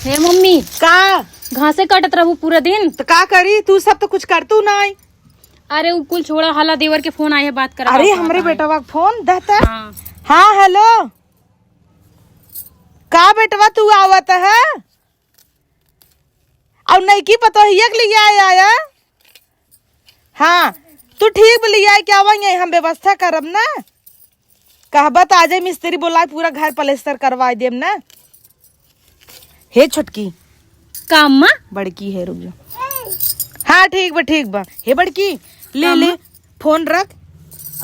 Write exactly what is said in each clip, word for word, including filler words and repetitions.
हे मम्मी, का? घासे काटत रहू पूरा दिन। त का करी, तू सब त कुछ करतू नाई। अरे उ कुल छोड़ा, हला देवर के फोन आए है, बात करा। अरे हमरे बेटवा के फोन दहता। हाँ। हाँ, हेलो। का बेटवा तू आवत है? अउर नइकी पतोहिया के लिए आया है? हाँ, तू ठीक बोली, आए क्या वही है, हम व्यवस्था करब ना। कहबा त आ जाए मिस्त्री बोलाए, पूरा घर पलस्तर करवाए देम ना। हे छोटकी। का अम्मा? बड़की है, रुक जा। हाँ, ठीक बा, ठीक बा। हे बड़की, ले, का ले, अम्मा? फोन रख।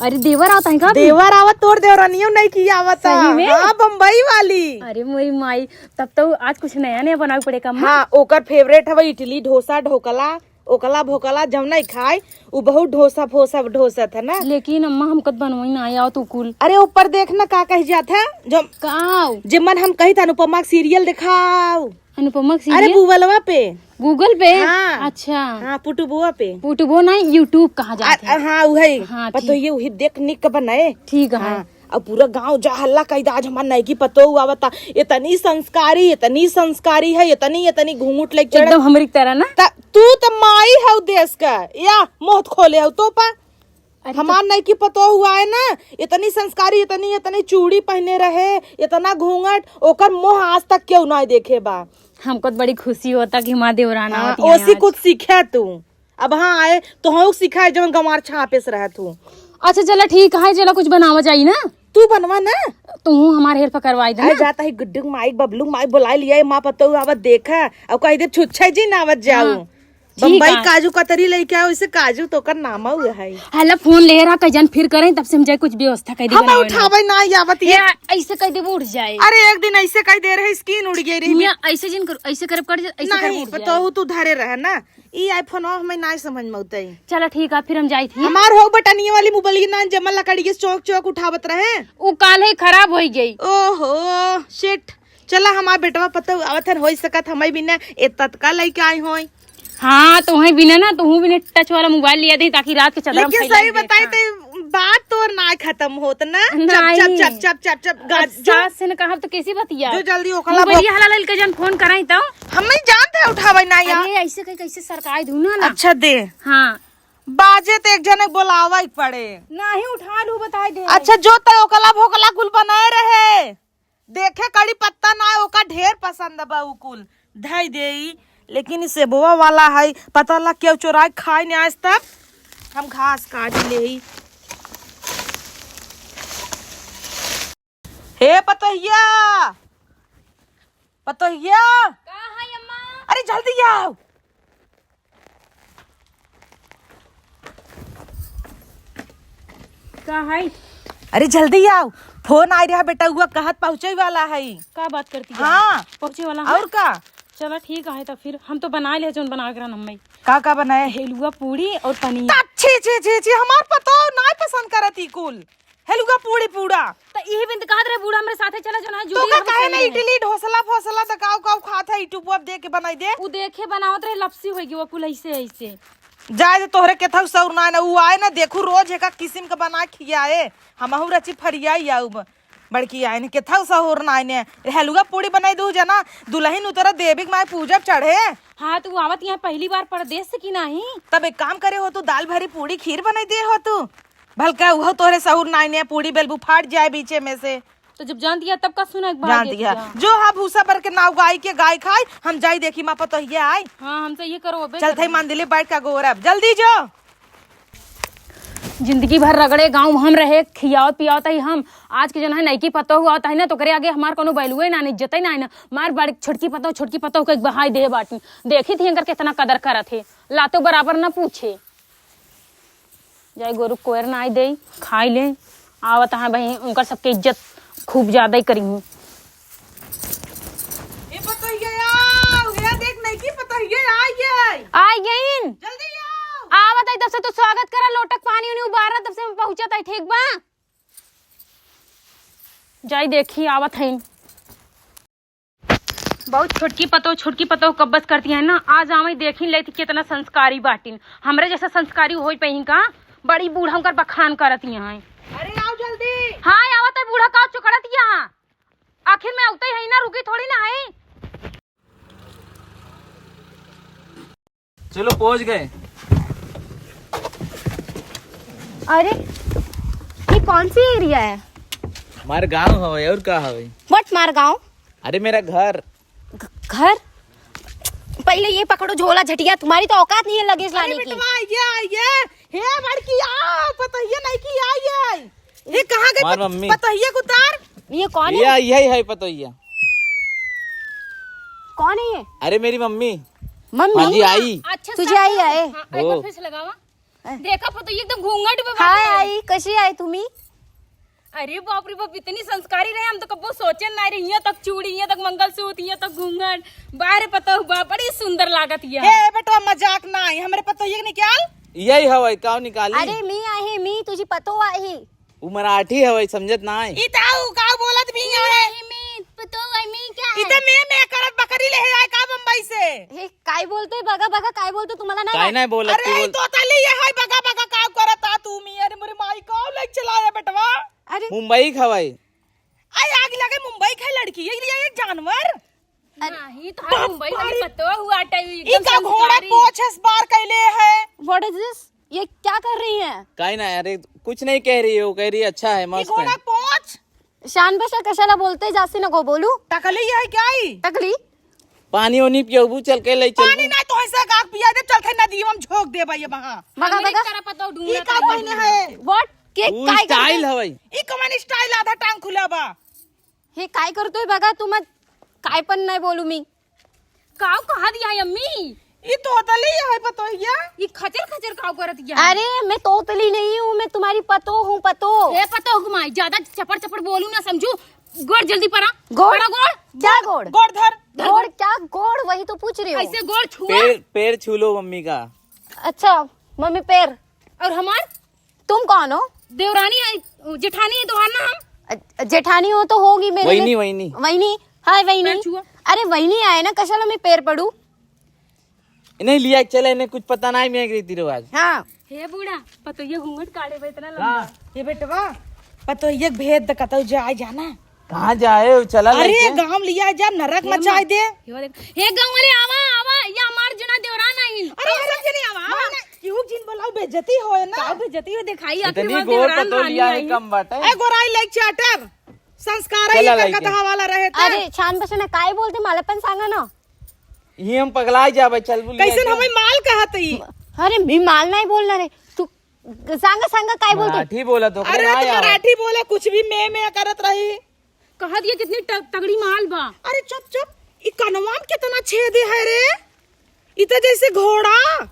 अरे देवर आवत है का अभी? देवर आवत, तोर देवरानियो नइकी आवत है। सही में? हाँ, बम्बई वाली। अरे मोरी माई, तब तो आज कुछ नया नया बनावे पड़े का अम्मा? हाँ, ओकर फेवरेट हवे इडली, डोसा, ढोकला। ओकला भोकला जौना ही खाए, उ बहुत ढोसा फोसा ढोसत है ना। लेकिन अम्मा, हमका त बनवई ना आया तो कुल। अरे ऊपर देख ना का कही जात है, जो का? जे मन हम कही था अनुपमा के सीरियल देखाओ। अनुपमा के अरे सीरियल? गूगलवा पे। गूगल पे? हाँ। अच्छा। हाँ, पुटुबुआ पे। पुटुबो ना, YouTube कहा जात है। हाँ, उहे। हाँ, पतोहिया उहे देख निक बनाए। ठीक है। हाँ। अब पूरा गाँव जा हल्ला कई दा, "आज हमार नयकी पतोहू आवता, इतनी संस्कारी, इतनी संस्कारी है, इतनी, इतनी घूंघट लेके चढ़।" एकदम हमरी तरह ना। त-, तू त माई हऊ देश का, या मोह खोले हऊ तो पा। अरे तो हमार नयकी पतोहू आए ना, इतनी संस्कारी, इतनी, इतनी चूड़ी पहने रहे, इतना घूंघट, ओकर मोह आज तक केहू ना देखे बा। हमको तो बड़ी खुशी होता कि हमार देवरान हाँ, आवत यहाँ ओसी आज। कुछ सीखे तू। अब हाँ आए, तोहू सिखाए जवन गंवार छापे से रहत हूँ। अच्छा चला ठीक है, चला कुछ बनावा जाई ना। तू बनवा ना। तू हमार हेल्प करवाई दे अरे ना। जाता ही गुड्डू माई, बबलू माई बुलाई लिया, माँ पतोहू आवत देखा, अब कही दे छुच्छा जी ना आवत जाऊ। हाँ, ठीक बम्बई है। काजू कतरी लेके आओ, इसे काजू तो कर नामा हुआ है। हला फोन ले रहा, कजन फिर करें, तब से हम जाए कुछ व्यवस्था कर दी हम बनावे ना। उठावे ना आवत ये। ए, ऐसे कह दे उड़ जाए। अरे एक दिन ऐसे कह दे रहे, स्किन उड़ गई रही। मियाँ, ऐसे जिन करो, ऐसे करब कट जा, ऐसे करब नहीं, उड़ जाए। पतोहू तू धरे रहे ना। ई iPhone हमें नाय समझ में अउतई। चला ठीक है, फिर हम जाइत ही। हमार हो बटनिया वाली मोबाइल ना जमल लकड़ी के चौक चौक उठावत रहे। उ काल ही खराब होइ गई। ओहो, shit। चला हमार बेटवा पतोहू आवत हन, होइ सकत हमई बिना ए तत्का लइके आई होई। हाँ, तोहई बिना ना, तोहू बिना touch वाला मोबाइल लिया दे, ताकि रात के चदरा में लेकिन फैला सही के बताई देखा। ते बात तोर ना खत्म होत ना। चप, चप, नहीं। चप, चप, चप, चप, अब गाजू। सास से न कहब तो कैसी बतिया? जो जल्दी ओकला मोबाइल भो- ये हला लइके जन फोन कराई तो। हम नहीं जानते उठावे ना या। अरे, ऐसे कहीं कैसे सरकाई दूँ ना, ना। अच्छा, दे। हाँ। बाजे त एक जने बोलावे के पड़े। नाही उठा लू, बताई दे। अच्छा, जो त ओकला भोकला कुल बनाए रहे। देखे कड़ी पत्ता ना, ओका ढेर पसंद बा उ कुल। धई देई, लेकिन ई सेबवा वाला है, पता ला केहू चोराई खाई ने आज तक। हम घास काट लेई। हे पतोहिया, पतोहिया। का है अम्मा? अरे जल्दी आओ। का है? अरे जल्दी आओ, फोन आइ रहा बेटउआ, कहत पहुँचे वाला है। का बात करती है? हाँ। पहुँचे वाला है? और का? चला ठीक है, तो फिर हम तो बना ले जौन बना के रहन हम्मे। का का बनाए? हेलुआ पूड़ी और पनीर। ता छी, छी, छी, छी, हमार पतोह नाय पसंद करत ई कुल। हेलुआ पूड़ी पूड़ा। त इही बिन त कहत रहे, बूढ़ा हमरे साथे चला, जो ना, तो जूड़ी का हम काहे ना संगे हैं। इडली, ढोसला, फोसला त काऊ, काऊ खात है, YouTube पर देख के बनाई दे। उ देखे बनावत रहे, लपसी होई गई, वो कुल ऐसे, ऐसे। जाए दे, तोहरे केथऊ सौर ना, ना, उ आए ना, देखू, रोज एका किसिम के बना खियाए, हमहू रची फरियाई आउब। बड़की आइन के थौ सहूर नाइने, हलुआ पूड़ी बनाई दू जना, दुलहिन उतरा देवी के माय पूजब चढ़े। हाँ, त उ आवत यहाँ पहली बार परदेस से कि नाही? तब एक काम करे हो तू, दाल भरी पूड़ी खीर बनाई दे हो तू। भलका उहो तोहरे सहूर नाइने, पूड़ी बेलबू फाट जाए बीचे में से। तो जब जान दिया तब का सुना एक बात जान दिया। जो हा भूसा भर के नाव गाय के गाय खाई, हम जाई देखी माँ पतोहिया आई। हाँ, हमसे ये करो बे चल थई करो। मंदिले बैठ का गोरब, जल्दी जो। जिंदगी भर रगड़े गाँव हम रहे, खियावत पियावत ही हम। आज के जौन है नईकी पतोहू आवत है ना, तो ओकरे आगे हमार कोनो वैल्यूए ना, इज्जते ना है ना। मार बड़ छोटकी पतोहू, छोटकी पतोहू के बहाई दे बाटी। देखी थी इनकर कितना कदर करत है, लातो बराबर ना पूछे। जाई गोरू कोयर ना आई दे, खाई ले। आवत है भाई, उनकर सबके इज्जत खूब ज्यादा ही करी हूँ। ए पतोहिया आओ, ए देख नईकी पतोहिया आई गई। आई गईन। जल्दी आओ। आवत है तब से तू स्वागत करा, लोटक पानी उनी उबारा, तब से हम पहुँचत है, ठीक बा? जाई देखी आवत है। बहुत छोटकी पतोह, छोटकी पतोह कब्बस करती है ना, आज आवई देखी लेती कितना संस्कारी बाटिन। हमरे जैसा संस्कारी होई पही का? बड़ी बूढ़ा उनकर बखान करत यहाँ। अरे आओ जल्दी। हाँ, आवत है बूढ़ा का चुकड़त यहाँ। आखिर में आउते ही ना, रुकी थोड़ी ना है। चलो, पहुंच गए। अरे, ये कौन सी एरिया है? हमार गांव हवे, और का हवे? What, मार गांव? अरे, मेरा घर। घ-, घर? पहले ये पकड़ो झोला झटिया, तुम्हारी तो औकात नहीं है लगेज लाने की। बेटवा, ये, ये, हे बड़की, आ, पतोहिया नहीं की, आ, ये। ये कहाँ गई हमार पत-, मम्मी। पतोहिया को उतार। ये कौन है? ये, यही है पतोहिया। कौन है ये? अरे, मेरी मम्मी। मम्मी? हाँ जी, आई। अच्छा, तुझे आई है? हाँ, एक बार ओ। फिर से लगावा। देखा पतोहिया एकदम घूंघट में हाय, बैठी है। आई, कशी आहे तुम्ही? अरे बाप रे बाप, इतनी संस्कारी रहे, हम तो कबो सोचे ना रहे। हियां तक चूड़ी, हियां तक मंगलसूत्र, हियां तक घूंघट। बाहरे पतोह बा, बड़ी सुंदर लागत हिया। हे बेटवा, मजाक नाही, हमरे पतोहिया के निकाल। यही हवाई काव निकाली। अरे मी आहे, मी तुझी पतोह आहे। उ मराठी हवाई, समझत नाही। ई ताऊ काव बोलत भी आहे। मी, मी पतोह आहे, मी क्या ई है? त मैं, मैं करत बकरी ले आए का बम्बई से। हे, काय बोलतोय? बघा, बघा, काय बोलतोय? तुम्हाला नाही काय माहित? नाही बोलत अरे, तू बोल। तोतली ये है, बघा, बघा, का करत आ तू मी? अरे, मोरे माई, का लग चला रे बेटवा? अरे। मुंबई खवाई। आई आग लगे मुंबई खाई लड़की, ये, ये एक जानवर। अरे। नाही, तो बाप मुंबई वाली रे। पतोह हुआ टाइम ई एकदम का घोड़ा संस्कारी। पोछ इस बार कैले है? What is this? ये क्या कर रही हैं? काई ना, अरे, कुछ नहीं कह रही है, वो कह रही है, अच्छा है, ये मस्त घोड़ा है। पोछ? शान बशा कशाला बोलते, जास्ती नको बोलू। टकली है क्या ई? टकली? पानी ओनी पियबू, चल के ले चल। पानी ना तो ऐसे गाक पिया दे, चलते नदी में झोंक दे भाई वहाँ। बगा, हमरे बगा। तरफ तो ढूंढा ई का था। पहिने है? What? के तू काय style करते? हवई। ई कौन style आधा टांग खुला बा? हे काय करतोय बगा, तू मत, काय पण नाही बोलू मी। काव कहा दिया है अम्मी? ई तोतली है पतोहिया। ई खचर खचर काव करत या? अरे, मैं तोतली नहीं हूँ, मैं तुम्हारी पतोह हूँ, पतोह। ए पतोह घुमाई, ज्यादा चपड़ चपड़ बोलू ना समझू। गोड़ जल्दी परा। गोड़? परा गोड़। क्या गोड़? गोड़ धर। धर गोड़ गोड़। क्या गोड़? वही तो पूछ रही हूँ। ऐसे गोड़ छुआ। पैर, पैर छू लो मम्मी का। अच्छा, मम्मी पैर। और हमार? तुम कौन हो? देवरानी है, जेठानी है तोहार ना हम। अ, जेठानी हो तो होगी मेरे वहिनी, लिए। वहिनी। वहिनी, हाय वहिनी। पैर छुआ। अरे वहिनी आए ना, कशाला मैं पैर पड़ू? इन्हें लिया चले, इन्हें कुछ पता नहीं मैं रीति रिवाज। हाँ। हे बूढ़ा, पतोहिया घूंघट काढ़े बा इतना लंबा। हाँ। ये बेटवा, पतोहिया के भेद द कतौ जाए जाना। कहाँ जाए? वो चला अरे, लेके। गाँव लिया जा, नरक हे मचाए माँ। दे। हे देख, हे गाँव वाले, आवा, आवा, ये हमार जना देवरान आइन। अरे, अरे, अरे, अरे, आवा, आवा। ना, ना, केहू जिन बोलाऊ, बेइज्जती होए ना। का बेइज्जती हो, देखाई, आखिर इतनी हमार गोर देवरान पतोह लिया है, मानी आई। कम बाटे। ए, गोराई लाइक चाटर। संस्कार चला ही लाइके। कथा वाला रहे थे। अरे, छान बसे ना, काय बोलते, मला पण सांगा ना। ये हम पगलाई जाबे, चल बोलिए कैसन क्या? हमें माल कहत ही? अरे, मी माल नाही बोलणार आहे। तू सांगा, सांगा, काय बोलते? मराठी बोला तो अरे, ना तू यार। मराठी बोला, कुछ भी मैं, मैं करत रही। कहा दिया कितनी त-, तगड़ी माल बा। अरे, चुप, चुप। ई कनवा में कितना छेद है रे? ई तो जैसे घोड़ा,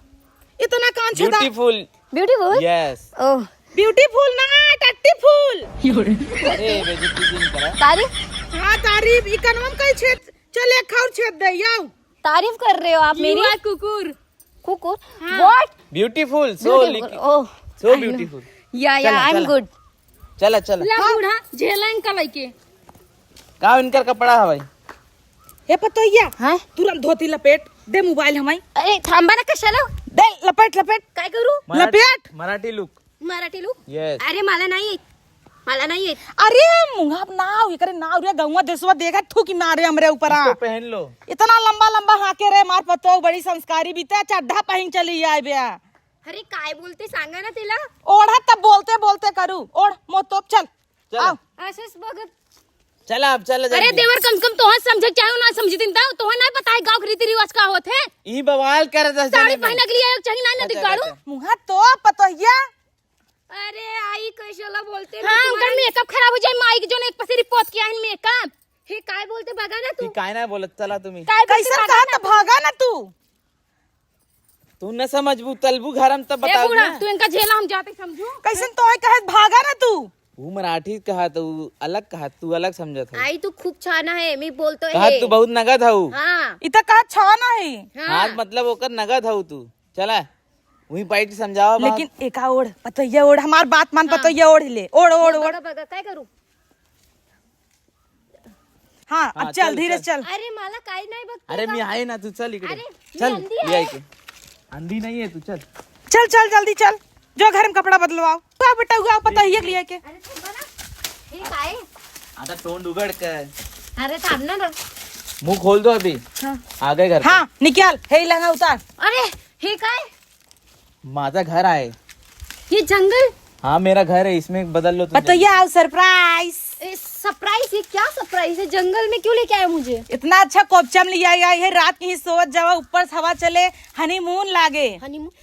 इतना कान छेदा। Beautiful। Beautiful? Yes। ओह। Beautiful ना, टट्टी फूल। अरे, बेइज्जती जिन करा। तारीफ? हाँ, तारीफ। ई कनवा में कई छेद, चल एक और छेद दे, आओ। तारीफ कर रहे हो आप मेरी? You are कुकुर। कुकुर? हाँ। What? Beautiful, so beautiful। लिखी। Oh, so I know। Beautiful। Yeah, yeah, चला, I'm चला। Good। चला, चला। ला हाँ। बूढ़ा, झेला इनका लइके। का इनकर कपड़ा हवाई? हे पतोहिया, हाँ? तुरंत धोती लपेट, दे मोबाइल हमाई। अरे, थांबा ना, कशाला? दे, लपेट, लपेट। काय करू? मराठी, लपेट। मराठी look। मराठी look? Yes। अरे, मला नाही येत। मला नाही येत। अरे, मुंगा नाव, एकरे नाव रे, गौवा देसवा देखा, थूकी मारे हमरे ऊपर आ। इसको पहन लो। इतना लंबा, लंबा हाके रे, मार पतोह, बड़ी संस्कारी बीते, चड्ढा पहिन चली आए बे। अरे, काय बोलते, सांगा ना तिला। ओढ़ा तब बोलते, बोलते करू। ओढ़, मोतोप, चल। चल। आओ। आशीष भगत। चला अब, चला अरे जल्दी। देवर, कम से कम तोहर समझे चाहे ना समझी दिन दाव, तोहर ना पता है गाँव के रीति रिवाज का होत है। ई बवाल कर दस साड़ी जने में। पहने के लिए आयो, चाहे ना, ना अच्छा, दिखाड़ू। अच्छा। मुँहा तो पतोहिया। अरे आई कैसे ला बोलते हैं हाँ, तुम्हारा उनकर makeup खराब हो जाए, माई के जो एक पसेरी पोत किया है makeup। हे काय बोलते, भागा ना तू। ई काय ना बोलत, चला तुम्ही। काय बोलते, कैसन भागा कहा ना तो तू। भागा ना तू। तू न समझबू, तलबू घर हम तब ए बताऊ बूढ़ा, ना। तू इनका झेला हम जाते समझू। कैसन तो है कहे भागा ना तू। वो मराठी कहा तो अलग कहा, तू अलग समझत हो। आई तू खूब छाना है, मी बोलतो कहा है। तू बहुत नगद हऊ। हाँ। इता कहा छाना है। हाँ। हाँ, मतलब ओकर नगद हऊ तू। चला, वहीं बैठ के समझावा बात। लेकिन एका ओढ़, पतोहिया ओढ़, हमार बात मान, हाँ। पतोहिया ओढ़ ले। ओढ़, ओढ़, ओढ़। बगा, बगा, काय करू? हाँ, अब हाँ, चल, चल, धीरे चल। चल। अरे, मला काई नाही बघतो अरे, का? मी आहे ना, तू चल इकडे। अरे, मी चल, अंधी ये आहे. ऐके. अंधी नाही आहे तू, चल. चल, चल, जल्दी चल. जो घर में कपडा बदलवाओ. तो बेटा हुआ, पता ही है के लिए के. अरे, थांबा ना. हे काय? आता तोंड उघड कर. अरे, थांब ना रे. मुंह खोल दो अभी. हाँ. आ गए घर पे. हाँ, निकाल. हे लहंगा उतार. अरे, हे काय? माझा घर आहे. ये जंगल? हाँ, मेरा घर है, इसमें बदल लो तुम. बताइए, आओ, surprise. ए, surprise? ये क्या surprise है? जंगल में क्यों लेके आए मुझे? इतना अच्छा कोपचा में लिया गया है, रात के ही सोवत जावा, ऊपर से हवा चले, honeymoon लागे. Honeymoon?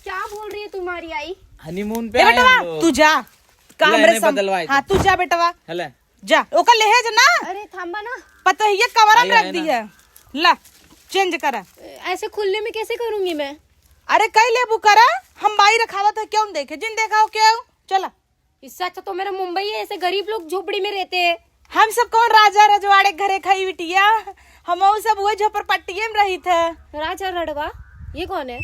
क्या बोल रही है तुम्हारी आई? Honeymoon पे ए आए बेटवा, हम लोग. तू जा. का ले, हमरे इन्हें सम-, बदलवाए हाँ, दे. तू जा बेटवा. हेले. जा, ओकर लेहे जा ना. अरे थाम्बा ना. पतोहिया कवरा में आया रख है दी ना. है. ला, change करा. ऐसे खुले में कैसे करूंगी मैं? अरे कई लेबू करा, हम बाई रखावत है, क्यों देखे, जिन देखा हो क्यों? चला. इससे अच्छा तो मेरा मुंबई है, ऐसे गरीब लोग झोपड़ी में रहते हैं. हम सब कौन राजा रजवाड़े घरे खाई बिटिया, हम सब वही झोपड़पट्टिए में रही थे. राजा रड़वा, ये कौन है?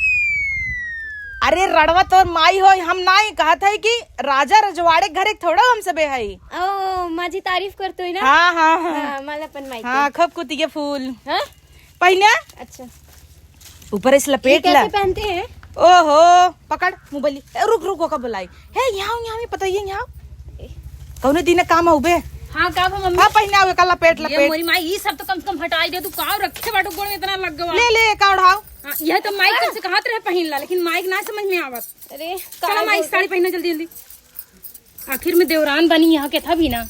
अरे रड़वा तोर माई हो, हम ना ही कहत है कि राजा रजवाड़े घरे थोड़ा हम सबे है. ओ, माझी तारीफ करतो है ना? हाँ, हाँ, हाँ. हाँ, मला पण माहिती हाँ, आहे. खूब कुतिया फूल. हाँ? पहिना? अच्छा. ऊपर से ये लपेट ला. कैसे पहनते हैं? ओहो, पकड़ मोबाइल. ए, रुक, रुक, ओका बुलाई. हे, यहाँ, यहाँ में पता ये यहाँ. कौनो दिन काम हो बे? हाँ, का बा, मम्मी? हाँ, पहिना, ओका लपेट, ये लपेट. मोरी माई, ई सब तो कम से कम हटाई दे, तू का रखे बाटू गोड़ में इतना लग गवा? ले, ले, का उठाओ? हाँ, यह तो माई कब से कहत रहे पहिन ला, लेकिन माई के ना समझ में आवत. अरे, चलो का माई, बोल साड़ी पहिना जल्दी, जल्दी. आखिर में देवरान बनी यहाँ के था भी ना.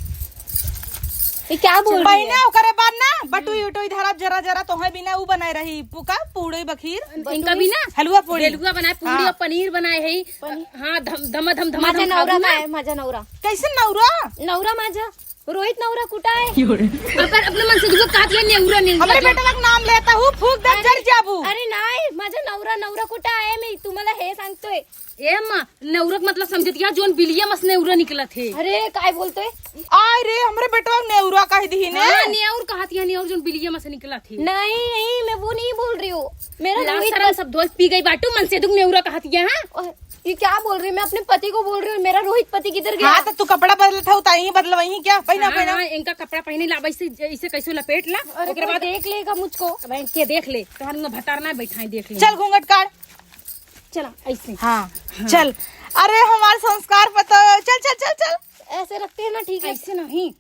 ये क्या बोल रही है? पहिना ओकरे बाद ना, बटुई उटुई धरब जरा जरा, तोहे बिना ऊ बनाए रही, पुका, पूड़े बखीर. इनका भी ना? हलवा पूड़ी. हलवा बनाए, पूड़ी हाँ. और पनीर बनाए है. पनीर. हाँ, धम-, धमा धम, धमा माझा धम नवरा खाबू ना? काय, माझा नवरा. कैसे नवरा? नवरा माझा, रोहित नवरा कुठं आहे? अपन अपने मन से दुगो काट ले, नेवरा, नेवरा हमरे जो. बेटा का नाम लेता हूँ, फूक दे, अरे, जर जाबू. अरे नाही, माझा नवरा, नवरा कुठं आहे? मी तुम्हाला हे सांगतोय. ए अम्मा, नेवरा के मतलब समझतिया, जोन बिलिया मस नेवरा निकलत है। अरे, काय बोलते? आय रे, हमरे बेटवा नेवरा कह दिही ने। हाँ, नेउर कहतिया, नेउर जोन बिलिया मस निकलत है। नहीं, नहीं, मैं वो नहीं बोल रही हूँ। मेरा लाज रोहित शरम बस सब धोल पी गई बाटू, मन से दुख नेवरा कहतिया, हाँ? और ये क्या बोल रही हूँ? मैं अपने पति को बोल रही हूँ, मेरा रोहित पति किधर गया? हाँ, तो तू कपड़ा बदलत हऊ, ताई ही बदलवई ही क्या? पहिना, हाँ, पहिना। हाँ, इनका कपड़ा पहिने लावा, इसे, इसे कैसे लपेट ला, अरे, ओकरे कोई बाद देख लेगा मुझको। अब इनके देख ले, तोहर मुँह भतार ना बैठाए, देख ले। चल घूंघट काढ़। चला, ऐसे। हाँ, हाँ। चल। अरे, हमार संस्कार पता, चल, चल, चल, चल। ऐसे रखते हैं ना, ठीक है। ऐसे नहीं,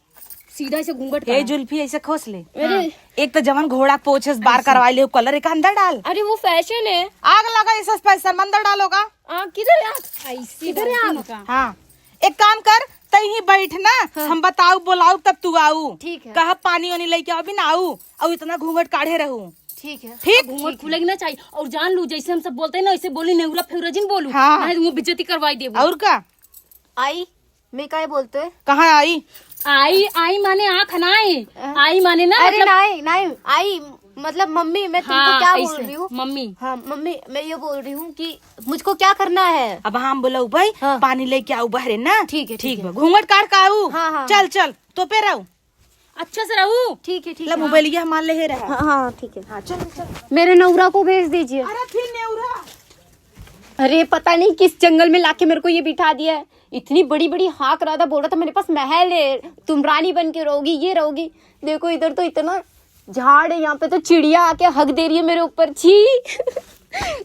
सीधा ऐसे घूंघट ए, करा। जुल्फी ऐसे खोस ले। अरे। हाँ। एक तो जवन घोड़ा पोछस बार ऐसे। करवाई ले, colour एक अंदर डाल। अरे, वो fashion है। आग लगा, ऐसे fashion में अंदर डालोगा। आग किधर है आग? ऐसे किधर है आग? हाँ, एक काम कर, तई ही बैठ ना, हाँ। हम बताऊ, बोलाऊ, तब तू आऊ। ठीक है। कहा पानी वानी लेके आऊ, बिना आऊ, और इतना घूंघट काढ़े रहू। ठीक है। ठीक? घूंघट खुले के ना चाहिए। और जान लू, जैसे हम सब बोलते हैं ना, ऐसे बोली, नेउरा फेउरा जिन बोलू। हाँ। नहीं तो मुँह बेइज्जती करवाई देबू। और का? आई, मैं काय बोलते हैं? कहाँ आई? आई, आई माने आँख ना आई। हाँ। आई माने ना, अरे मतलब नहीं, नहीं, आई, मतलब मम्मी, मैं तुमको हाँ, क्या बोल ऐसे, रही हूँ? मम्मी। हाँ, मम्मी, मैं ये बोल रही हूँ कि मुझको क्या करना है? अब हम बोला भाई, हाँ। पानी लेके आऊ बहरे ना। ठीक है, ठीक ठीक है। बा। घूंघट काढ़ के आऊ। हाँ, हाँ, चल, हाँ। चल, तो पे रहू। अच्छा से रहू। ठीक है, ठीक ला, है। मोबाइलिया हमार लेहे रहा। हाँ, हाँ, ठीक है। हाँ, चल, चल। मेरे नौरा को भेज दीजिए। अरे, फिर नेउरा। अरे, पता नहीं किस जंगल में लाके मेरे को ये बिठा दिया है। इतनी बड़ी-बड़ी हाँक रहा था, बोल रहा था, "मेरे पास महल है, तुम रानी बन के रहोगी, ये रहोगी।" देखो, इधर तो इतना झाड़ है, यहाँ पे तो चिड़िया आके हग दे रही है मेरे ऊपर। छी।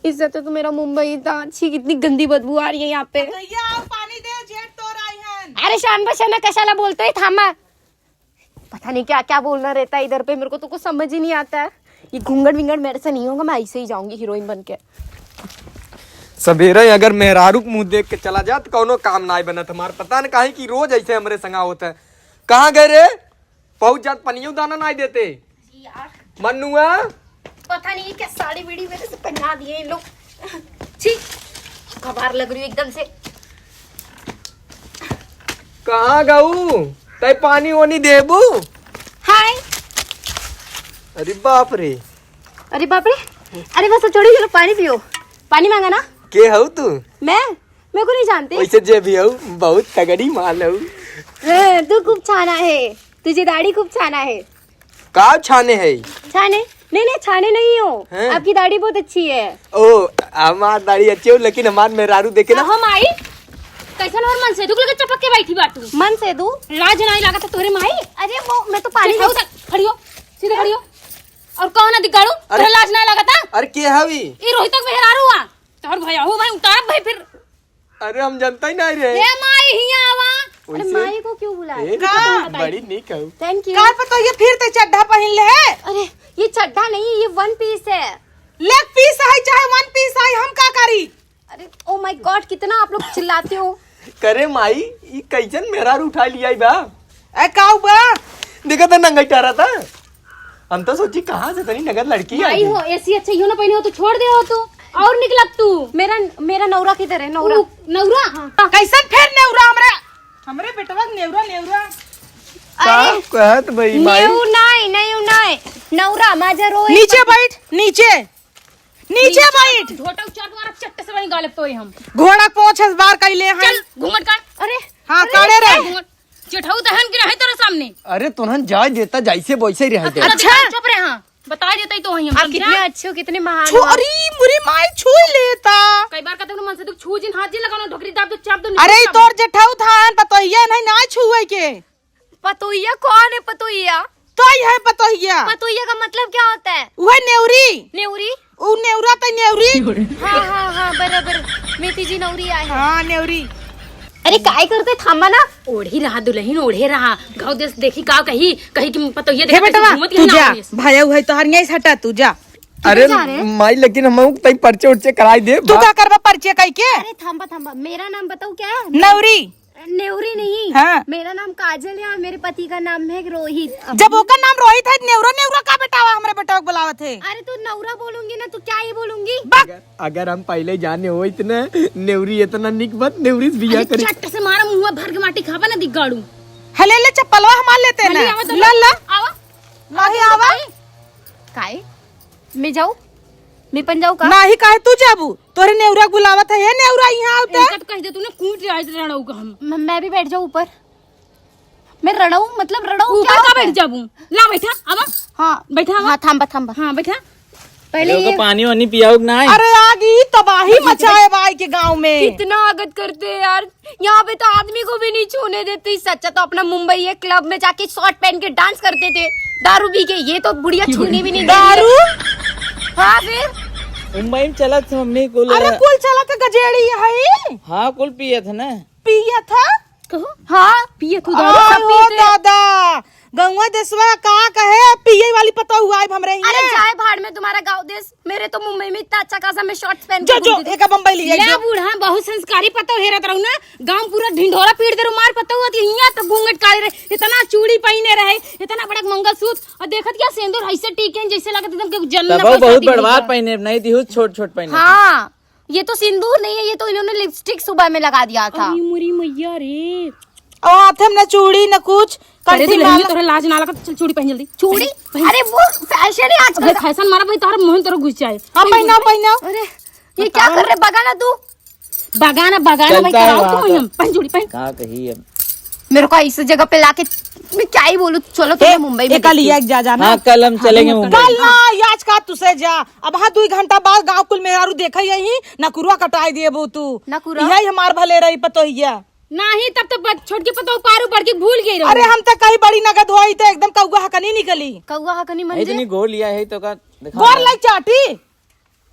इससे अच्छा तो मेरा मुंबई था। छी, कितनी गंदी बदबू आ रही है यहाँ पे। भैया, आओ, पानी दे, जेठ तोर आई हन। अरे, शान बा, शान कशाला बोलतोय, थांबा। पता नहीं क्या क्या बोलना रहता है इधर पे, मेरे को तो कुछ समझ ही नहीं आता है। ये घूंघट विंघट मेरे से नहीं होगा, मैं ऐसे ही जाऊंगी हीरोइन बन के। सवेरे अगर मेहरारू के मुंह देख के चला जा तो कौनो काम ना बनत हमार। पता न काहे कि रोज ऐसे हमरे संगा होता है। कहाँ गए रे? पहुंच जात, पनियो दाना ना देते। यार। मनुआ। पता नहीं क्या साड़ी बीड़ी मेरे से पहना दिए इन लोग। छी, गवार लग रही हूँ एकदम से। कहाँ गऊ? तै पानी ओनी देबू? हाय। अरे बाप रे। अरे बाप रे। अरे बस छोड़ो, ये लो पानी पियो। पानी मांगा ना? के हऊ तू? मैं? मेरे को नहीं जानते। वैसे जे भी हऊ, बहुत तगड़ी माल हऊ। हाँ, तू खूब छाना है। तुझे दाढ़ी खूब छाना है। का छाने है? छाने? नहीं, नहीं, छाने नहीं हो। हैं? आपकी दाढ़ी बहुत अच्छी है। ओ, हमार दाढ़ी अच्छी हो, लेकिन हमार मेहरारू देखे ना। हम आई, कैसन और मन से दुख लगे चपक के बैठी बाटू। मन से दू? लाज नहीं लागत तोरे माई। अरे वो, मैं तो पानी चल, उधर खड़ी हो, सीधे खड़ी हो। और कौन है दिगाड़ू? अरे, तोरे लाज नहीं लागत? अरे के हवी? ई रोहित के मेहरारू आ। तोहर भैया हो भाई, उतारब भाई फिर। अरे हम जनता ही नहीं रहे। ए माई, हियां आवा। अरे वैसे माई को क्यों बुलाए? ए, का? बड़ी नीक हऊ। Thank you। का पता ये फिर ते चड्ढा पहिन ले है? अरे ये चड्ढा नहीं, ये one piece है। Leg piece है चाहे one piece है, हम का करी? अरे, oh my God, कितना आप लोग चिल्लाते हो। करे माई, ई कैसन मेहरारू उठा लिया बा? ए, काऊ बा? देखा था नंगाई टारा था। हम तो सोची कहाँ से तनी नगद लड़की आई भाई हो। ऐसी अच्छा यो ना पहने हो तो छोड़ दे हो तू। और निकलत तू। मेरा, मेरा नौरा किधर है? नौरा। ऊ, नौरा? हाँ। कैसन फेर नेउरा हमरा? हमरे बेटवा के नेउरा, नेउरा। का अरे, कहत बई माई? नेउ नाई, नेउ नाई। नौरा, माझा रोई नीचे पत- बैठ, नीचे। नीचे नीचे बैठ। झोटा उचार तुम्हारा चट्ट से वहीं गालब तोरे हम। घोड़ा पोंछ इस बार कैले हैं। चल, घूंघट काढ़। अरे, हाँ, अरे, काढ़े रे। घूंघट। जेठाऊ दहन के रहे तेरे सामने। अरे, तोहन जाए देता, जैसे वैसे ही रहे दे। अच्छा। चुप रहे, हाँ। बता देता ही तो वहीं हम, आप समझा? कितने अच्छे हो, कितने महान छू, हो आप। अरे, मुरी माई छू लेता। कई बार कहते हैं, मन से तू छू जिन, हाथ जिन लगाना, ढोकरी दाब दो, चाप दो, निकल अरे, ई जाओ। तोर जेठाऊ थान, पतोहिया नहीं, ना छुए के। पतोहिया कौन है पतोहिया? तो ही है पतोहिया। पतोहिया का मतलब क्या होता है? वह नेउरी। नेउरी? ऊ नेउरा त नेउरी। हाँ, हाँ, हाँ, बराबर। मेथी जी नौरी आए हैं। हाँ, नेउरी। अरे, काय करते? थांबा ना। ओढ़ी रहा दुल्हन, ओढ़े रहा। गाँव देश देखी का कही, कही कि पतोहिया हे देखा बेटवा, कैसे घूमत तू है जा। नाव में। भाया उहै तोहर यहीं से हटा, तू जा। अरे जा रे। माई, लेकिन हम तई पर्चे उर्चे कराई दे, तू बा- का करबा पर्चे कई के? अरे, थांबा, थांबा। मेरा नाम बताओ क्या है? नौरी। नेउरी नहीं। हाँ। मेरा नाम काजल है और मेरे पति का नाम है रोहित। जब ओकर नाम रोहित है, नेउरा नेउरा का बेटावा हमरे बेटवा के बुलावत है? अरे तो नौरा बोलूंगी ना तो क्या ही बोलूंगी? बक। अगर, अगर हम पहले जाने होइत ना, नेउरी इतना निक बात, नेउरी से बियाह अरे करी। चट्ट से मारा मुंह भर के माटी खाबा ना दिगाड़ू। हले ले चप्पलवा हमार लेते हले ना। आवा तो ला ला। आवा। नाही आवा। काय? मैं जाऊ? मैं पन जाऊ का? नाही काहे तू जाबू? तोरे नेउरा बुलावत है, हे नेउरा यहाँ आवते। इनका तो कह दे तूने कूट रहा है रणऊ का हम। म-, मैं भी बैठ जाऊँ ऊपर। मैं रणऊ, मतलब रणऊ ऊपर क्या का होता बैठ है? जाबू? ला बैठा, आवा। हाँ। बैठा, आवा। हाँ, थांबा, थांबा। हाँ, बैठा। पहले ये ये पानी वानी पियाओ कि नाय? अरे आगी तबाही मचाए बाई के गाँव में। कितना आगत करते हैं यार। यहाँ पे तो आदमी को भी नहीं छूने देती। इससे अच्छा तो अपना मुंबई एक क्लब में जाके शॉर्ट पहन के डांस करते थे, दारू पी के। ये तो बुढ़िया छूने भी नहीं दे रही है। दारू? हाँ फिर? मुंबई में चलत थे मम्मी कुल। अरे कुल चलत थे गजेड़ी है। हाँ, कुल पिए थे ना। पिए थे? कहो। हाँ। पिए तू दारू, सब आय हो पिए थे। दादा, गौवा देशवा का कहे पिए वाली पतोहू आइब हमरे हियां। अरे जाए भाड़ में तुम्हारा गाँव देश। मेरे तो मुंबई में इतना अच्छा खासा मैं शॉर्ट्स पहन के जो, जो, घूमती थी। एका बम्बई लिया, ले जो। बूढ़ा, बहुत संस्कारी पतोह हेरत रहू ना। गाँव पूरा ढिंढोरा पीट दे रू, मार पतोह होती हियां तो घूंघट काढ़े रहे, इतना चूड़ी पहने रहे, इतना बड़ा मंगलसूत्र, और देखत क्या सेंदूर ऐसे टीके हैं, जैसे लगत एकदम के जन्म तब बहुत बड़वार पहने, नहीं दिहू छोट छोट पहने। हाँ, ये तो सिंदूर नहीं है, ये तो इन्होंने लिपस्टिक सुबह में लगा दिया था। अरे मुरी मैया रे। और हाथे में न चूड़ी न कुछ, अरे कंठी दुल्हनिया, माला। तोरा लाज ना लगत? चल चूड़ी पहन जल्दी। चूड़ी? पहन, पहन। अरे वो फैशन है आजकल अरे का। फैशन मारा भाई, तोहरा मुंह में तोरा घुस जाए। हाँ, पहनाओ, पहनाओ। अरे, ये क्या कर रहे, बगाना तू? बगाना, बगाना भाई, चलता है कराओ वहाँ तू का। हम। पहन चूड़ी, पहन। का कही अब? मेरे को इस जगह पे लाके मैं क्या ही बोलूँ, चलो ए, तुम्हें मुंबई में ए, कल देखती हूँ। एक जा, जाना। हाँ, कल हम हाँ, चलेंगे मुंबई। कल ना, ये आज का तुसे जा। अब हाँ, दुई घंटा बाद गाँव कुल मेहरारू देखा यही, नकुरुआ कटाई देबू तू। नकुरुआ? यही हमार भले रही पतोहिया। नाही, तब तो ब-, छोटकी पतोह पारू बड़की भूल गई रहो। अरे, हम तो कहीं बड़ी नगद होई तो एकदम कौआ हकनी निकली। कौआ हकनी मंजे? इतनी गोर लिया है तो का दिखा गोर रहा है? लाई चाटी।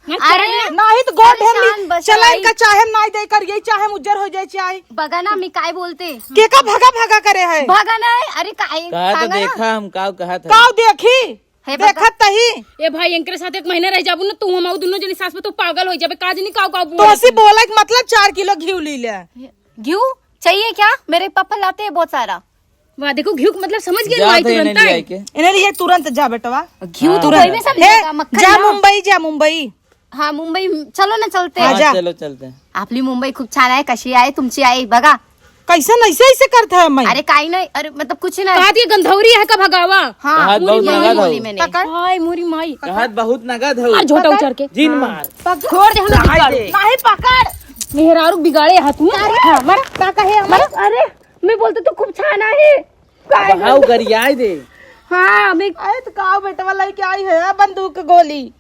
ना अरे, चाहे ना। नाही तो गोर अरे, ढेर ली। शान बस चला आई। इनका चाहे हम नाही दे कर, यही चाहे हम उज्जर हो जाए चाहे। बगाना में काय बोलते? के का भगा भगा करे है? भगा ना है, अरे काय, कहा तो कांगड़ा? देखा हम, काव कहा था? काव देखी? हे देखत बगा। तही। ए भाई, इनके साथ एक महीना रह जाबू ना, तू हम आऊ दोनों जनी सास में तो पागल हो जाबे, काज नहीं काव काव तो बोलत असी हूँ। बोला कि मतलब चार किलो घी ली ले। घिउ चाहिए क्या? मेरे पापा लाते हैं बहुत सारा। वाह, देखो, घिउ के मतलब समझ गए जात भाई है तुरंत इन्हें ले आई। आके। इन्हें लिए तुरंत जा बेटवा। घिउ तो तुरंत। कोई भी समझेगा, हे, मक्खन जा ना। मुंबई, जा मुंबई। हाँ, मुंबई, चलो ना, चलते हाँ, हैं। जा। चलो, चलते हैं। आपली मुंबई खूप छान आहे, कशी आहे तुमची आई बघा। कैसन ऐसे ऐसे करत है मैं? अरे, काही नाही, अरे, मतलब, कुछ नाही। कहा दिए गंधौरी है का भगावा? हाँ, कहा पूरी बहुत बोली नगद बोली हो। मैंने। पकड़। हाय, मोरी माई। कहा बहुत नगद हो। मार झोटा पकड़। उचर के। जिन हाँ। मार। पकड़। छोड़ दे, हम कहा बिगाड़ू। दे। नाही, पकड़। मेहरारू बिगाड़े हाथ में। अरे। हाँ, मार। का कहे, मार। अरे, मैं बोलते तू खूप छान आहे। काय अब हाउ बोलते? गरियाए दे। हाँ, मैं अरे, तो का बेटवा लेके आई है बंदूक गोली?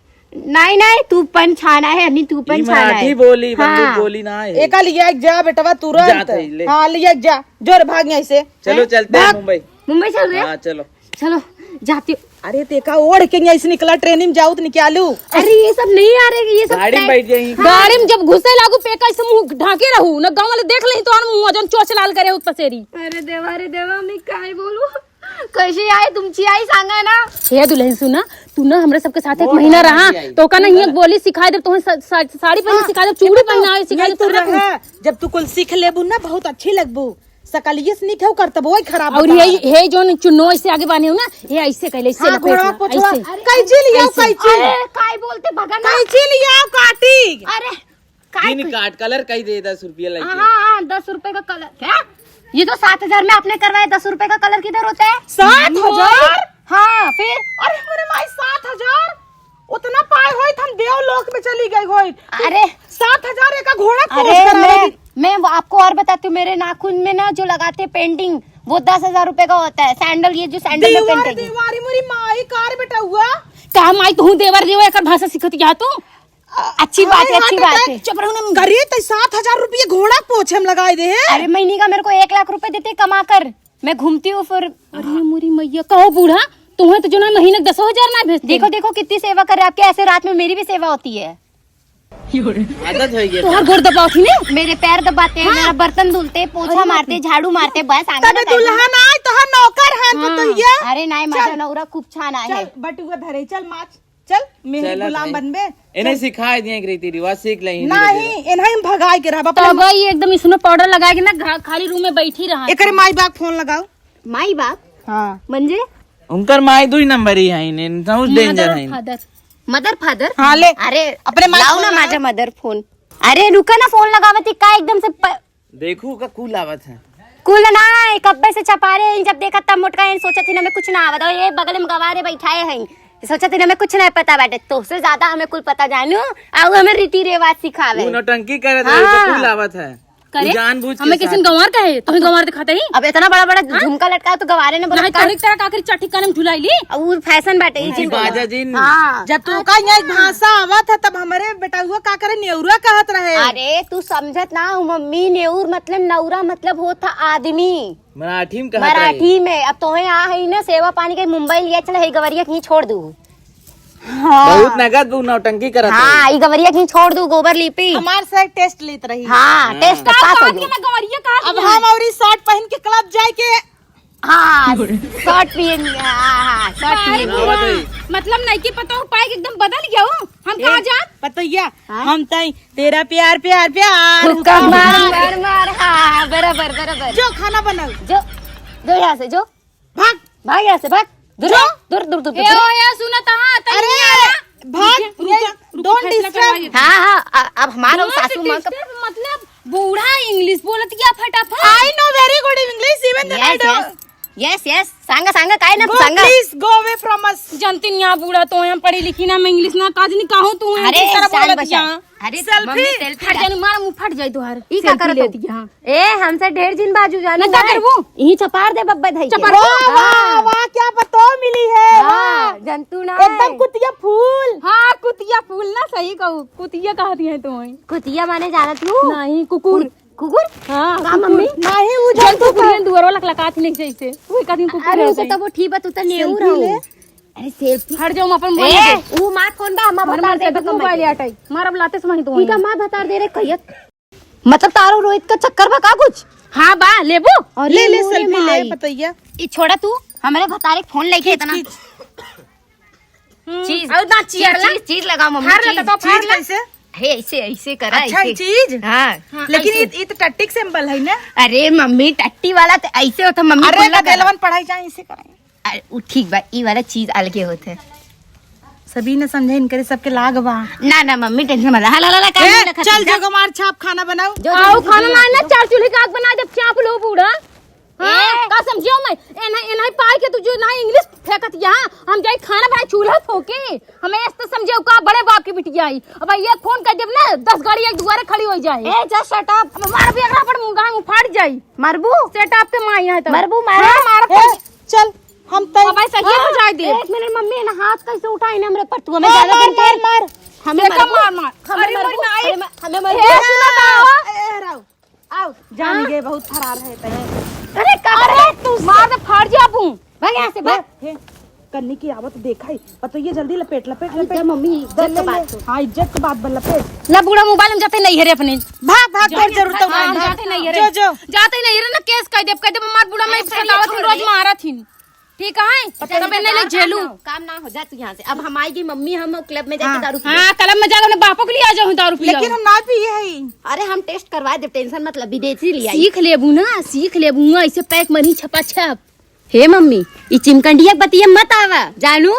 नाही, नाही, तू पण छान आहे आणि तू पण ई छान मराठी आहे। बोली, बंदूक हाँ। गोली ना आहे। एका लिया जा बेटवा तुरंत। जात है, ले। हाँ, लिया जा। जोर भाग यहाँ से। चलो, हैं? चलते हैं भाग। मुंबई। मुंबई चल रहे हैं? हाँ, चलो। चलो, जाती हूँ। अरे, तेका ओढ़ के यहाँ से निकला, ट्रेन में जाऊ तो निकालू। अरे, ये सब नहीं आ रहे, ये सब गाड़ी में पैक बैठ जाई। हाँ। गाड़ी में जब घुसे लागू, पेका ऐसे मुंह ढाके रहू, ना गाँव वाले देख लें तो मुंह जन चोच लाल करे हो पसेरी। अरे देवा, अरे देवा, मैं काय बोलू? कैसी आई तुमची आई सांगा ना। हे दुल्हन सुना, तू ना हमरा सबके साथ एक महीना रहा, तो का ना ही एक बोली सिखाइ देब, तोहे सा-, सा-, साड़ी पहने सिखाइ देब, चूड़ी पहनावे सिखाइ देब, सारा कुछ। जब तू कुल सीख लेबू ना, बहुत अच्छी लगबू। सकलिये से निक है, ओकर तब वही खराब और बता। ये, हे जोन चुन्नो ऐसे आगे बांधे हो ना, ये ऐसे कहले, ऐसे हाँ, लपेट घोड़ा ला, पोछवा। ऐसे। कैंची लियाओ, ऐसे। कैंची। अरे, काई बोलते भगन ना। कैंची लियाओ, काटी। अरे, काई दिन काट, colour कई दे, दस रुपया लगे। हाँ, हाँ, हाँ, दस रुपए का colour। क्या? ये तो सात हजार में आपने करवाया, दस रुपए का colour किधर होता है? सात हजार? हाँ, फिर? अरे, मोरे माई, सात हजार? उतना पाए होइत, हम देव लोक में चली गई होइत। अरे। सात हजार एक घोड़ा अरे, कोच करा मैं, देती। मैं वो आपको और बताती हूँ, मेरे नाखून में ना जो लगाते painting, वो दस हजार रुपए का होता है। Sandal, ये जो sandal में दीवार, paint है। दीवारी, मोरी माई, कार बेटा हुआ। का माई, तू देवर देवर, एकर भाषा सीखत जा तू? अच्छी बात है, अरे, अच्छी heart बात attack। है। चुप रहो ना। करिए तो सात हजार रुपये घोड़ा पोछे में लगाए दे हैं। अरे, महीने का मेरे को एक लाख रुपए देते कमा कर, मैं घूमती हूँ फिर। अरे मोरी मैया, कहो बूढ़ा, तुम्हें तो जो ना महीने का दसो हजार ना भेजते। देखो, देखो, कितनी सेवा कर रहे हैं आपके, ऐसे रात में मेरी भी सेवा होती है। आदत हो गया। तोहर गोड़ दबावत ही ने? मेरे पैर दबाते हैं, हाँ। मेरा बर्तन धुलते, पोछा मारते, झाड़ू मारते, बस आगे तबे ना कर दो। दुल्हन आए, तोहर नौकर हन, हाँ। पतोहिया। अरे नाई, माझा चल। नौरा खूब छान आहे। चल, बटुआ धरे, चल माच। चल, मेहरी चलत गुलाम है। बनबे। इन्हें चल। सिखाए दिए कि रीति रिवाज सीख ले, हिंदी नहीं, वगैरह। इन्हें हम भगाए के रहब। अपने तब ये एकदम इसमें powder लगा के ना घा-, खाली room में बैठी रहा। एकरे माई बाप फोन लगाओ। माई बाप? हाँ। म्हणजे? उनकर माई दुई नंबर ही है, इन्हें बहुत danger है। Mother father। Mother father? हाँ, ले। अरे, अपने माई लाओ फोन ना लगाओ। माझा mother फोन। अरे, रुका ना, फोन लगावत ही का एकदम से प- देखू का कुल आवत है। कुल ना, एक अब्बे से चपारे हैं, जब देखा तब मोटका हैं, सोचत ही ना हमें कुछ ना आवत। और ये बगल में गवारे बैठाए हैं, सोचत ही ना हमें कुछ ना पता बाटे। तोहसे ज्यादा हमें कुल पता जानू, आउ हमें रीति रिवाज सिखावे। तू नौटंकी करत रहे, तो हाँ। कुल आवत है। करे? तू जानबूझ के हमें किसी ने साथ गंवार कहे? तू ही गंवार दिखाते ही। अब इतना बड़ा बड़ा हाँ? झुमका लटकाए तो गंवारे ने बोला नहीं, का? तोहरे तरह का आखिर चट्टी कान में झुलाई ली। अब वो fashion बाटे, ई उनकी चीज बोला। बाजा जिन। हाँ। जब तू का यहाँ एक भाषा आवत है, तब हमारे बेटा हुआ का करे, नेउरा कहत रहे। अरे, तू समझत ना हो मम्मी, नेउर मतलब, नौरा मतलब होत था आदमी। मराठी में कहत रहे। मराठी में। अब तोहे आ है ना सेवा पानी के मुंबई लिया चल, है गवरिया कहीं छोड़ दू। हाँ। बहुत नगद उ नौटंकी करत हाँ, रही। ई गवरिया कहीं छोड़ दू, गोबर लीपी। हमार से test लेत रही। हाँ, हाँ। Test का pass हो बात गई। के मैं गवरिया कहा अब थी। हम और ई short पहन के club जाए के हाँ, short पियन, हाँ, हाँ, short पियन। बाबू, मतलब नहीं कि पता हो पाए कि एकदम बदल गया हो। हम ए, कहाँ जान? पतोहिया, हाँ? हम तई तेरा प्यार, प्यार, प्यार, हुक्का हुक्का मार, मार। मार, मार, हाँ, बराबर, बराबर। जो खाना बनाओ। जो, जो यहाँ से, जो। भाग। भाग यहाँ से, भाग। दूर जो। रह, दूर, दूर, दूर, दूर, ए, दूर। ओ, ए, सुनो तो, हाँ, तनी अरे, यहाँ आवा। भाग, रुके, ये रुके, रुके, don't फैसला disturb। करवाइए। हाँ, हाँ, अ-, अब हमारा don't सासू माँ का disturb, मतलब, बूढ़ा English बोलत गया फटाफट। I know very good English, even then I yes, don't। Yes, yes, yes, सांगा, सांगा, काय ना, go, सांगा। Please go away from us। जनती नहीं, यहाँ बूढ़ा तो यहाँ पढ़ी लिखी ना, मैं English ना, काज नहीं कहूँ तू, अरे, किस तरह शान बोलत बशा। यहाँ? अरे, selfie। मम्मी, selfie फट जाए, मार मुंह फट जाए तुहार। ई का selfie करत लेती हो? यहाँ। ए, हमसे ढेर जिन बाजू जाने ना, का ना। करबू? यही चपार दे बब्बे धई के। चपार। वाह, वाह, हाँ। वाह, क्या पतो मिली है, हाँ, वाह। जंतु ना एकदम है। कुतिया फूल। हाँ, कुतिया फूल ना, सही कहू, कुतिया कहती है तू। कुतिया माने जानत हूँ? नहीं, कुकुर। कुकुर? हाँ, का कुकुर। मम्मी? नहीं, वो जंतु जंतु कुकुर। कुकुर दुआरो लकलकात नहीं जैसे। वो एक आदमी कुकुर अरे, है वो तो तब वो ठीक बा, तू तो नेऊ selfie रहू। ले। अरे, selfie। हट जाओ, हम अपन ए, मोबाइल दे। वो मार फोन बा, हम हमारे बता मार दे, से तो मोबाइल दे। आटा ही। मार अब लाते से वहीं तो वहीं। इनका मार बता दे रे, कहियत। मतलब तारो रोहित का चक्कर बा का कुछ? हाँ बा, लेबू? अरे ले, ले, मोरे selfie ले, माई। पतैया। ई छोड़ा तू, हमरे भतारे के फोन लेके खींच, इतना। खींच। हम्म, चीज, और ना चीज, चीयर ला। चीज, चीज लगाओ मम्मी, फाड़ ला चीज। तो फाड़ चीज ला। कैसे? हे, ऐसे, ऐसे करा, अच्छा, ऐसे। चीज? हाँ। हाँ, लेकिन ऐसे। ई, ई तो टट्टी के symbol है ना? अरे मम्मी, टट्टी वाला तो ऐसे होता, मम्मी अरे, बोला करा। गदेलवन पढ़ाई जाए, ऐसे कराए। अरे, उ ठीक बा, ई वाला चीज अलगे होत है। सभी ने समझे, इनकरे सबके लाग बा। ना, ना, मम्मी, tension मत ले। हाला, हाला, काम ए, ना खत्म चल, कर। जगो मार छाप, खाना बनाओ। जो, जो, आओ, जो, खाना जो, ना, ना, जो। चार चूल्हे का आग बना दे, चाप लो बूढ़ा। हाँ, ए। का समझियो मैं? एना, एना पाई के तू जो ना English फेंकत यहाँ, हम जाई खाना बनाए चूल्हा फूके। हमें ऐसे तो समझियो का बड़े बाप की बिटिया आई। अब ये फोन कर देब ना, दस गाड़ी एक दुआरे खड़ी हो जाए। ए, just shut up। अब मार भी अगर अपन मुंह गाँव उफाड़ जाई। मरबू? Shut up के माई है तो। मरबू, मारा? हाँ, मारा ए, तो। चल, हम तय अब ऐसा ये हाँ, हो जाए दे। एक मिनट मम्मी, ना हाथ कैसे उठाई ना हमरे पर, तू हमें मार, ज्यादा मार, दिन मार, मार। हमें देखा मरबू? मार, मार। हमें अरे मरबू? मरना है। हमें, हमें मरबू? ए, सुनो तो। ए, राव। आओ, जान हाँ? ये बहुत फरार है तय। अरे, का अरे, करे? तू मार दे, फाड़ जा अपू। भाग यहाँ से, भाग। हे, कन्नी की आवत देखा ही। पतोहिया जल्दी लपेट, लपेट, अरे, लपेट। जा मम्मी, इज्जत ले, के ले। बात हो। हाँ, इज्जत के बात बा, लपेट। ला बूढ़ा मोबाइल में जाते नहीं है रे अपने। भाग, भाग, जा, तोर जरूरत हाँ, है। जाते नहीं है रे। जो, जो। जाते नहीं है रे ना, केस कह देब, कह देब, हमार बूढ़ा मैं अरे, सतावत छोड़ रोज दे। मारत ही। ठीक है, पता तब नहीं नहीं ले झेलू। काम ना हो, काम ना हो, जा तू यहाँ से। अब हम आएगी मम्मी, हम क्लब में जाके हाँ। दारू पिए। हाँ, क्लब में जाके अपने बापों के लिए आ जाऊँ दारू पिए। लेकिन हम ना पिए हई। अरे हम टेस्ट करवा दे, टेंशन मत ले, विदेशी ले आई। सीख लेबू ना, सीख लेबू ना, ऐसे पैक मरही छपा छप। हे मम्मी, ई चिमकंडिया के बतिया मत आवा, जानू?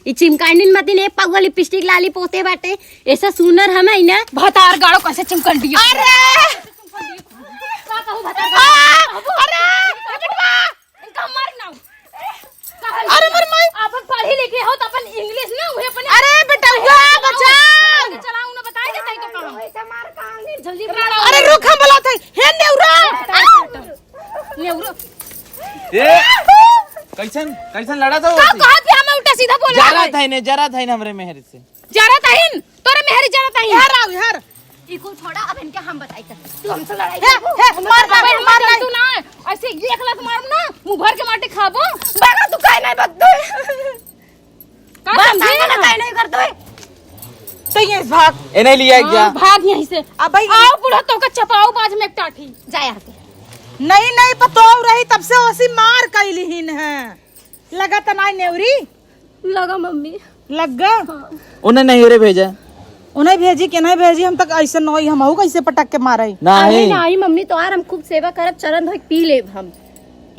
ई चिमकंडिन मतिन एक पगुआ लिपस्टिक लाली पोते बाटे, ऐसा सुनर हम है ना। भतार गाड़ो कैसे चिमकंडिया? अरे! का कहू भतार आ! गाड़ो? अरे! ए बेटवा! इनका मार ना। अरे मोर माई! आप पढ़ी लिखी हो तो अपन इंग्लिश ना उहे अपने अरे बेटवा, बचाओ। चलाऊ ना, बताए देता ही तो कहूँ। जल्दी बुलाओ। अरे रुक, हम बुलात है। हे नेउरा! नेउरा। ए, कैसन, कैसन लड़ा था वो का ऐसे? कहा कि हमें उल्टा सीधा बोला जरा है? था ही नहीं, जरा था ही नहीं हमरे मेहर से। जरा था ही न, तोरे मेहर जरा था ही न। यार आओ, यार। ई कुल छोड़ा, अब इनके हम बताई कर। तू हमसे लड़ाई हे, करबो? हे, मार, मार, अबे मार, मार, मार। तू ना, ऐसे एक लात मारम ना, मुँह भर के माटी खाबो। बाबा, तू काहे नहीं बकतो है? का बस, समझे आगे ना? ना काहे नहीं करतो है? तो ये भाग। ए नहीं लिया हाँ, क्या? भाग यहीं से। अब भाई आओ बुढ़ा, तोका चपाऊ बाज में एक टाठी। जा यहाँ से। नहीं, नहीं, पतोह रही तब से ओसी मार कैली ही न है। लगा त नाई नेउरी? लगा मम्मी। लग गा? हाँ। उन्हें नहीं रे भेजा। उन्हें भेजी कि नहीं भेजी, हम तक ऐसे नहीं, हम हऊ कैसे पटक के मारे? नहीं। अरे नहीं मम्मी, तोहार हम खूब सेवा करब, चरण धोए के पी लेब हम।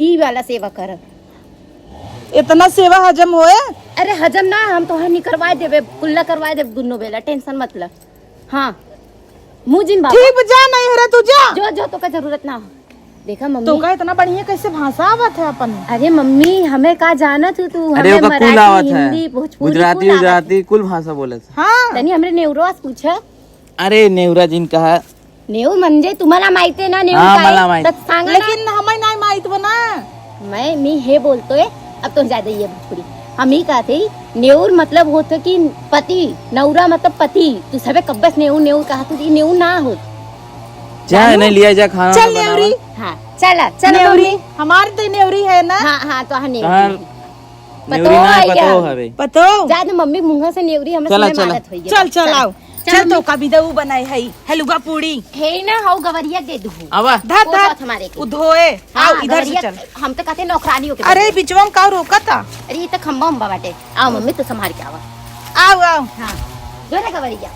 ई वाला सेवा करब। इतना सेवा हजम होए? अरे हजम ना, हम तोहार निकरवाए देबे, कुल्ला करवाए देबे दुनो बेला, टेंशन मत ल। हाँ, मुँह जिन बाबा। ठीक बा, जा नहीं हो रहा तू, जा। जो, जो, तोका जरूरत ना हो। देखा मम्मी। तोका इतना बढ़िया कैसे भाषा आवत है अपन? अरे मम्मी, हमें का जानत हो तू? अरे हमें ओका कुल मराठी, आवत है। हिंदी, भोजपुरी गुजराती, कुल आवत है। गुजराती, कुल भाषा बोलत है। हाँ। तनी हमरे नेउरवा से पूछा। अरे नेउरा जिन कहा। नेउर म्हणजे तुम्हाला माहिती आहे ना, नेउर हाँ, काय? मला माहित। तर सांगा ना। लेकिन हमें नाही माहित बना। मैं, मी हे बोलतोय, अब तो ज्यादा ये भोजपुरी। हम ही कहते ही, नेउर मतलब होत कि पति, नौरा मतलब पति। तू सबे कब्बस नेउर, नेउर कहत हो, ई नेउर ना होत। जा, जानू? नहीं लिया जा खाना चल वाना बनावा। नेउरी। हाँ, चला, चला नेउरी, मम्मी। हमार तो नेउरी है ना? हाँ, हाँ, तो हाँ नेउरी। तहार पतो नेउरी ना है पतो क्या? हवे। पतो? जा दे मम्मी मुंह से नेउरी हमें चला, सुने चला। मारत होइए। चल, चल, चल। आओ। चल चल, मम्मी। तो कभी दऊ बनाए है, हलुआ पूड़ी। हे ना, हाउ गवरिया दे दू। आवा। धर, वो धर। बात हमारे के। उ धोए। हाँ, आओ, इधर से गवरिया, चल। हम तो कहते नौकरानी होके अरे, बैठे। बिचवा में का रोका था? अरे, ये तो खंबा उम्बा बाटे। आओ मम्मी, तो संभाल के आवा। आओ, आओ। हाँ, जो रे गवरिया।